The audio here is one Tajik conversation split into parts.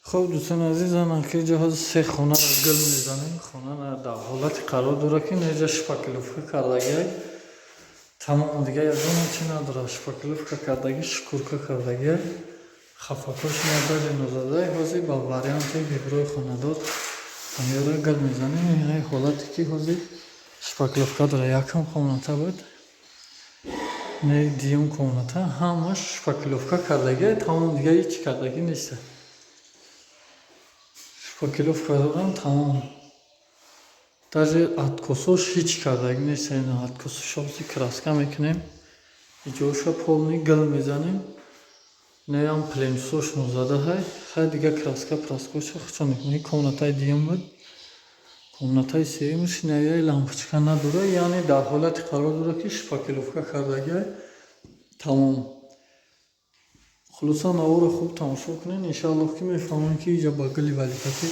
Хуб, дӯстони азиз, ана ки иҷа ҳозир се хонаро гил мезанем. Хона дар ҳолати қарор дорад, ки иҷа шпаклёвка кардагиай, тамом, дига ягона чи надорад. Шпаклёвка кардаги, шкурка кардагиай, хафакош даже нозадай. Ҳозир ба варианти выбор и хонадор ҳамёро гил мезанем. Ин ҳолате ки ҳозир шпаклёвка дорад, якум комната буд, не, дуюм комната, ҳамаш шпаклёвка кардагиай, тамом, дига ҳеҷ кардагӣ нест. Шпаклёвка дорам, тамом, даже откос ош ҳеҷ кардагӣ нест. Откос ошо ҳозир краска мекунем, иҷоша полный гил мезанем. Неам плинтус ош нозадаҳай, хай, дига краска праска оша хучо мекунем. Комнатаи дуюм буд. Комнатаи сеюмаш навияи лампочка надорад, яъне дар ҳолате қарор дорад, ки шпаклёвка кардагиай, тамом. Хулоса, наворо хуб тамошо кунед, иншааллоҳ, ки мефаҳмем, ки иҷа ба гили валикатӣ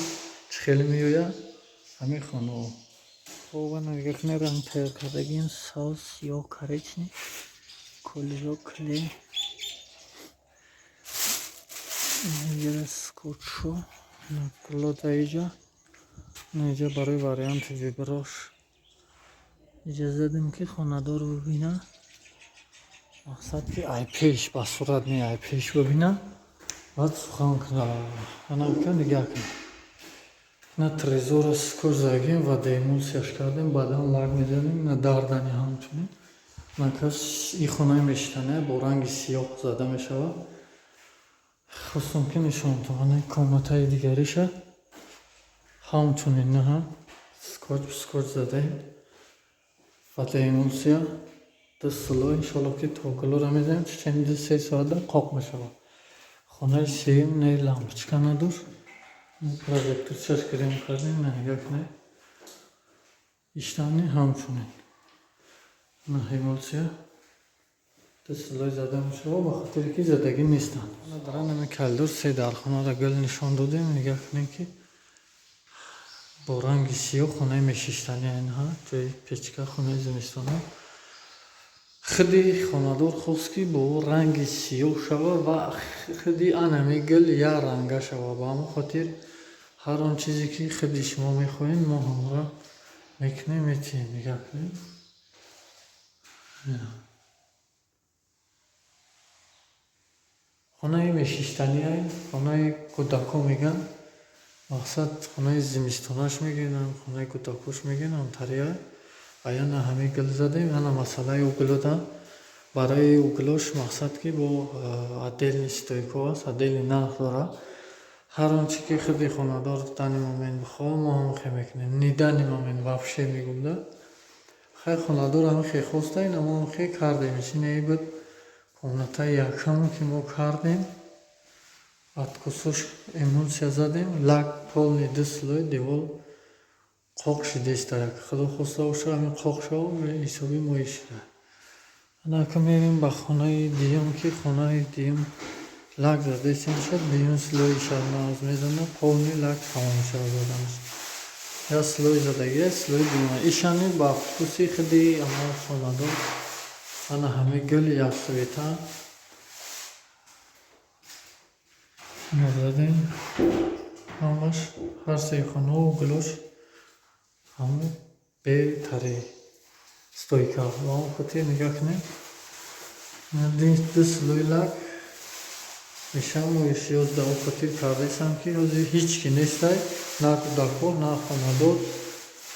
чӣ хеле меояд ҳамин хонаҳо. Хоб, ана нигоҳ кунед, ранг тайёр кардагием: сабз, сиёҳ, коричневый, колиро, клей, иҷара скотч о, гулода иҷа, иҷа барои варианти выбор ош иҷа задем, ки хонадор бибина. Мақсад, ки ай пеш ба сурат не, ай пеш бибина, баъд сухан кунад. Ана нигаҳ кунед, ина трезора скотч задагем ва деэмульсияш кардем, баъдан лак мезанем. Ина дардани ҳамчунин накас и хонаи мешитания бо ранги сиёҳ зада мешавад. Хостам, ки нишонтон. Ана комнатаи дигариша ҳамчунин наҳа скотч скотч задаем ва деэмульсия, ду слой. Иншоаллоҳ, ки то гулоро мезанем, чечени 2-3 соата қоқ мешавад. Хонаи сеюм не, лампочка надошт, прожектор чаш гирем кардем. Нигоҳ кунед, иштани ҳамчунин на эмульсия, ду слой зада мешавад, ба хотире ки задагӣ нестанд. Дар ҳамин коридор се дархонаро гул нишон додем. Нигоҳ кунед, ки бо ранги сиёҳ хонаи мешиштани, инҳа ҷои печка, хонаи зимистона. Худи хонадор хост, ки бо ранги сиёҳ шавад ва худи анами гул як ранга шавад. Ба ҳамон хотир ҳар он чизе, ки худи шумо мехоҳед, мо ҳамора мекунем, метиҳем. Нигоҳ кунед. Хонаи мешиштаниай, хонаи кӯдако мегӯянд, мақсад, хонаи зимистонаш мегӯянд, хонаи кӯдакош мегӯянд, ҳамтария. Ва яна ҳамин гул задем. Яна масъалаи угл ода, барои угл ош мақсад, ки бо отдельный стойка аст, отдельный нарх дорад. Ҳар он чи ки худи хонадор данный момент бихоҳад, мо ҳамон хел мекунем. Не, данный момент вообще мегӯм да, хай, хонадор ҳамин хел хоста, ина мо ҳам хел кардем. Ичинаи буд комнатаи якум, ки мо кардем, откос ош эмульсия задем, лак полный, ду слой, девор қоқ шидеста. Худо хоста боша, ҳамин қоқ шава, ҳисоби мои шуда. Анака мерем ба хонаи дуюм, ки хонаи дуюм лак задесем шад, дуюм слой шарназ мезанад, полный лак тамом мешавад заданаш. Як слой задагия, слой дуюм ишани ба вкус и худи ҳамон хонадор. Ана ҳамин гул як цвета задем, ҳамаш, ҳар се хонао гулош ҳамон бетари стойка. Ба он хотир нигоҳ кунед, ду слой лак мешавад. Мо 11 хотир кардесам, ки ҳозир ҳеҷ ки нестай, на кӯдакҳо, на хонадор,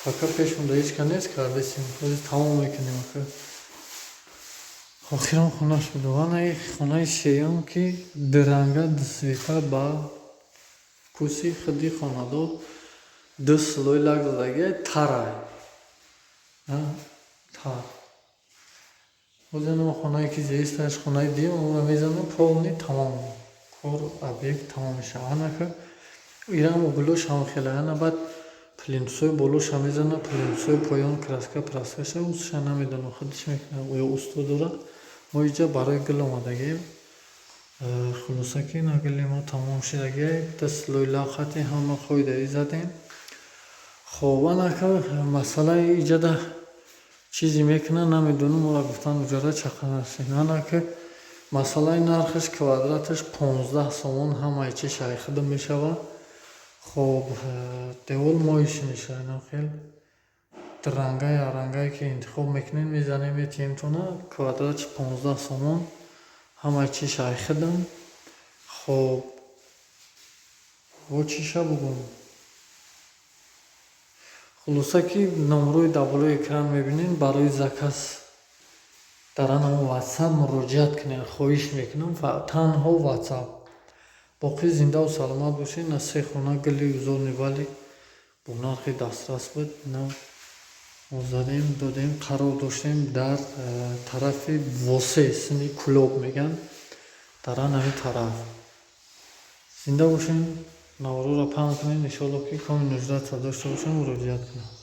пока пешмонда ҳеҷ ка нест, кардесем. Ҳозир тамом мекунем. Ака охирон хонаш буд. Ана хонаи сеюм, ки дуранга, дуцвета, ба вкус и худи хонадор ду слой лак задагия, тарай, тар. Боз ана хонае, ки зеисташ, хонаи дуюм, онро мезанам, полный тамом, кор объект тамом мешавад. Анака ирам угл ош ҳам хеле, ана баъд плинтус ои болоша мезанад, плинтус ои поён краска праска шава, усша намедонам, худаш мекунад ё усто дорад. Мо иҷа барои гул омадагием. Хулоса, ки ина гули мо тамом шудагия, ду слой лак хати ҳама қоидаи задем. Хоб, анака масъалаи иҷада чизе мекунад, намедонам, моро гуфтан уҷора чақадар. Анака Масъалаи нархаш, квадраташ 15 сомон, ҳамаи чи шайхида мешавад. Хоб, девол моющий мешавад, инам хел рангай рангае ки интихоб мекунем, мезанем, метиҳемтона. Квадраташ 15 сомон, ҳамаи чи шайхидам. Хоб, бо чиша бугум? Хулоса, ки номерои дар болои экран мебинед, барои заказ дар анамо Ватсап муроҷиат кунед, хоҳиш мекунам, танҳо Ватсап. Боқӣ зиндаву саломат бошед. На се хона гили узорный валик бо нархи дастрас буд. Ина мо задем, додем. Қарор доштем дар тарафи Восе, сини Кӯлоб мегӯянд, дар анави тараф. Зинда бошед, наворҳоро паҳн кунед. Иншоалло, ки коми нуждаться дошта бошанд, муроҷиат кунанд.